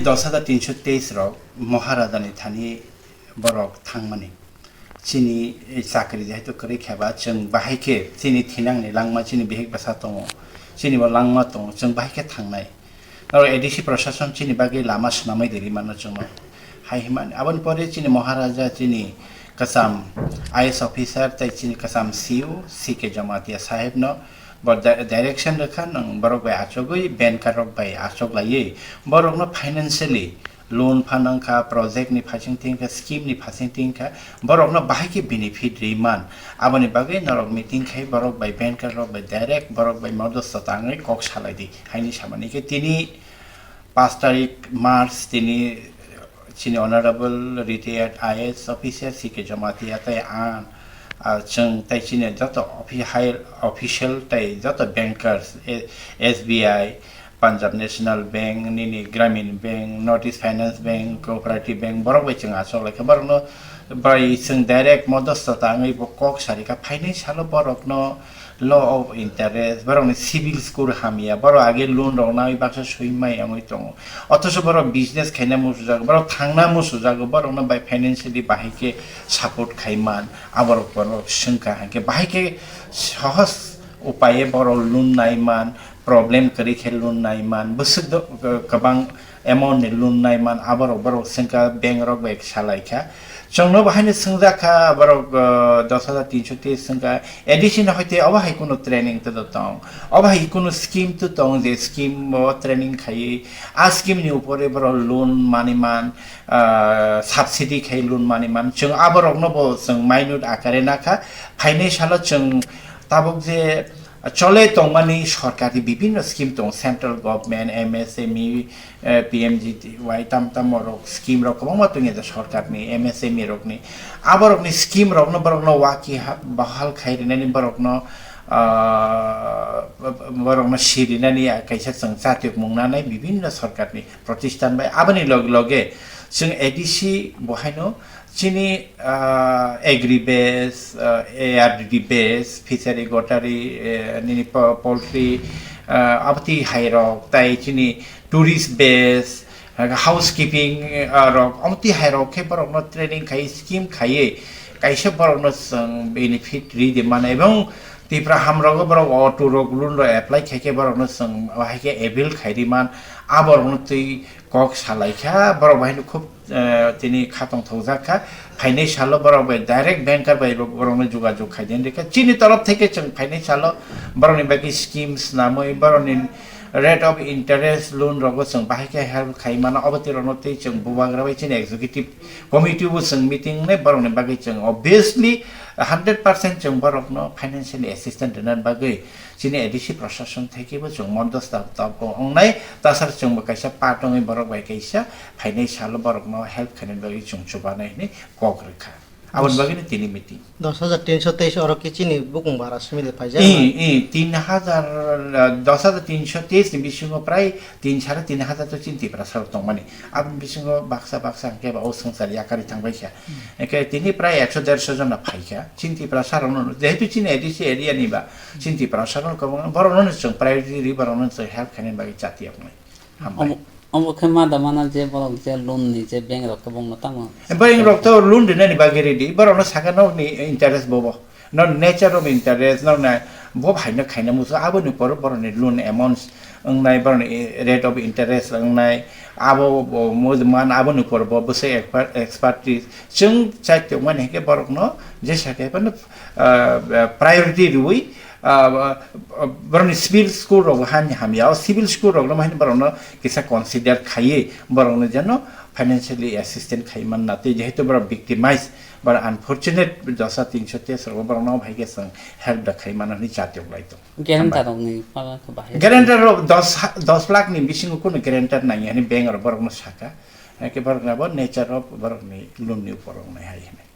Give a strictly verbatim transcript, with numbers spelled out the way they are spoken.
Dos hajar tinsho teis rok Maharajani thani borok thangmani. Chini chakri jehetu kwrwi khe ba, chwng bahai khe chini thinangni langma chini bihik bwsa tongo, chini bo langma tongo, chwng bahai khe thangnai. Oro A D C prosason chini bagwi lama swnamwi di rimano chwngno. Hai himani, aboni pore chini Maharaja chini kwcham I A S officer tei chini kwcham C E O C K Jamatia sahebno bo di-, direction rwkha, nwng borok bai achugwi, banker rok bai achuklaiwi borokno financially loan phanang kha, project ni phasing tin kha, scheme ni phasing tin kha, borokno bahai khe benefit ri man. Aboni bagwi norok meeting khai borok bai, banker rok bai direct borok bai modosto tangwi kok salai di. Haini samani khe tini pash tarik March tini chini Honorable Retired I A S Officer C K Jamatia tei ang, ah, chwng tei chini joto offi-, high official tei joto bankers, eh, S B I, Punjab National Bank, nini Gramin Bank, North East Finance Bank, Cooperative Bank, borok bai chwng achuk lai kha. Borokno bai chwng direct modosto tangwi bo kok sari kha. Phainai salo borokno low of interest, borokni CIBIL score hamya, borok age loan rok nai baksa swi mai wngwi tongo. Othocho borok business khaina musujago, borok thangna musujago, borokno bai financially bahai khe support khai man, aborok borok swngkha, hwnkhe bahai khe sohos upaye borok loan nai man, problem kwrwi khe loan nai man, bwswk do, kwbang amount ni loan nai man, aborok borok swngkha, bank rok bai salai kha. Chwngno bo haino swngjak kha, borok, uh, dos hajar tinsho tei swngkha, A D C no hoite obo hai kunu training to tong, obo hai kunu scheme to tong, je scheme bo training khaiwi, a scheme ni upore borok loan mani man, uh, subsidy khai loan mani man. Chwng aborokno bo chwng minute akare nakha, phainai salo chwng tabuk je chole tongmani sorkarni bibinno scheme tongo, central government, M S M E, eh, P M G T Y, tam tam rok scheme rok kwbangma tongya da sorkarni, M S M E rokni. Aborokni scheme rokno borokno waki ha-, bahal khai rinani borokno, ah, borokno si rinani kaisa chwng chatiyok mung nanai bibinno sorkarni protisthan bai. Aboni log-, loge chwng A D C bo haino chini, ah, agri base, ah, A R D D base, fishery gotari, eh, nini po-, poultry, ah, aboni hai rok, tai chini tourist base, ah, housekeeping, ah, rok, aboni hai rok khe borokno training khai, scheme khaiwi kaisa borokno chwng benefit ri di mano, ebong Tipra hamrogo borok auto rok, loan rok apply khai khe borokno chwng bahai khe avail khai ri man, aborokno twi kok salai kha, borok bahai no khub, eh, tini khatong thokjak kha. Phainai salo borok bai direct banker bai bo-, borokno jogajog khai den rikha. Chini torof theke chwng phainai salo borokni bagwi scheme swnamwi, borokni rate of interest loan rogo chwng bahai khe help khai mano. Obo twi rokno twi chwng bubagra bai chini executive committee bo chwng meeting nai, borokni bagwi chwng obviously hundred percent chwng borokno financially assistance rwna bagwi chini A D C prosason thaikibo chwng mondo stop top o wngnai, tasar chwngbo kaisa part wngwi borok bai kaisa phainai salo borokno help khainani bagwi chwng chubanai hwnwi kok rwkha. Aboni bagwino tini meeting. Dos hajar tinsho teis oro khe chini bukung bara simi de paijak. I, i, tin hajar, ah, dos hajar tinsho teis ni bisingo prai tin sare tin hajar to chini Tiprasa rok tongmani. Aboni bisingo baksa baksa hwnkhe ba o swngchar yakarwi thangbai kha. Hwnkhe tini prai ekso dersho jona phaikha. Chini Tiprasa rokno, jehetu chini A D C area ni ba, chini Tiprasa rokno kwbangma borokno chwng priority ri, borokno chwng help khainani bagwi chati yoknai. Hambai. Omo, omo khe ma da mana je borok je loan ni je bank rok kwbangma tamo. Bank rok to loan rinani bagwi ready, borokno saka nokni interest bobo. Nokni nature of interest, nokni bo haino khaina muchung, aboni poro borokni loan amounts wngnai, borokni rate of interest wngnai, abo bo mujman, aboni poro bo bwsai expert, expertise. Chwng chai tongmani hinkhe borokno jesa khe phano, ah, priority rwui, ah, borokni civil score rok hani hamya, o civil score rokno bahai borokno kisa consider khaiwi borokno jeno financially assistance khai manna tei jehetu borok victimize, borok unfortunate dosa tinsho teis rok borokno bahai khe chwng help da khai mano hwnwi chati oklai tongo. Guarantor rokni pala khe bahai. Guarantor rok dos ha-, dos lakh ni bisingo kunu guarantor nangya hwnwi bank rok borokno saka. Hake borokni abo nature of borokni loan ni upor wngnai hai hwnwi.